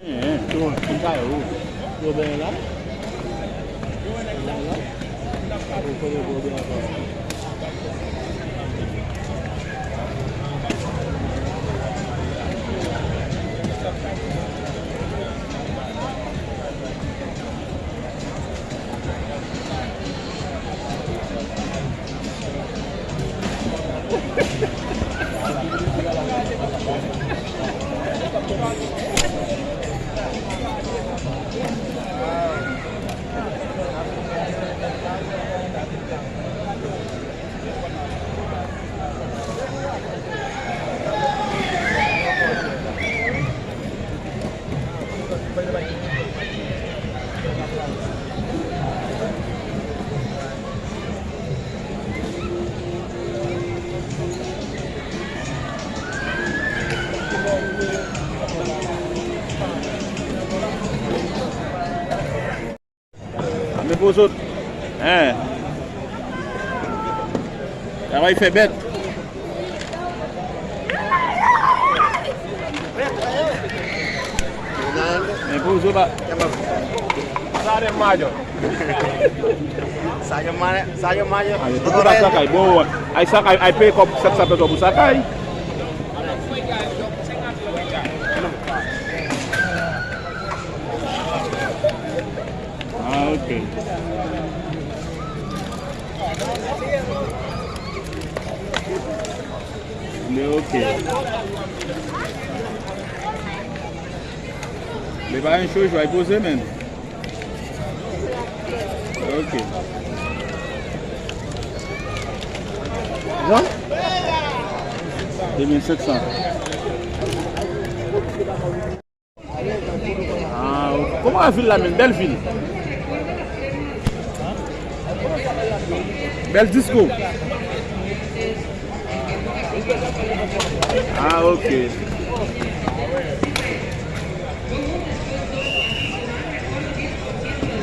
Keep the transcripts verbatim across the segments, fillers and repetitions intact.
Hein, hein. Yo, sa yo. Yo ben la. Men pou zòt. Hein. Travay fè bèt. Men pou zòt pa. Sa de mayo. Sa yo mane, sa yo mane. Ay, pou pa sakay. Bon, ay sakay, ay peye kòb sèt san peso pou sakay. Ah, ok. Men ok. Men pa yon cho, cho, ay poze, men. Ok. Jan? De mil senk san. Ah, ok. Kòman w wè vil la menm? Bèl vil. Bèl disko. Ah, ok.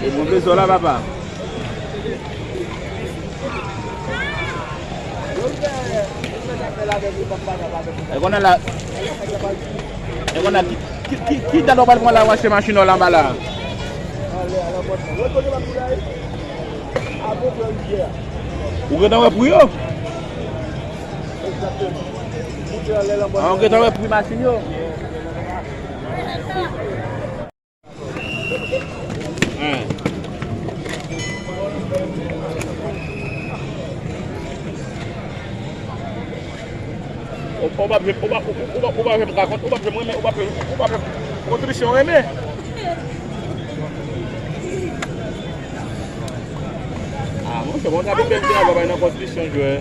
E bon bezwen la, papa. E konnen la, e konnen ki, ki, ki, ki dat w pral pran la, w achte machin w la anba la? Ou gentan wè pri yo? Ah, ou gentan wè pri machin yo? Hein. Ou, ou p ap jwenn, ou p ap, ou, ou, ou p ap, ou p ap jwenn rakont, ou p ap jwenn renmen, ou p ap jwenn, ou p ap jwenn kontribisyon renmen. Ah, monchè, bon, gade bèl travay nan kontribisyon jwè.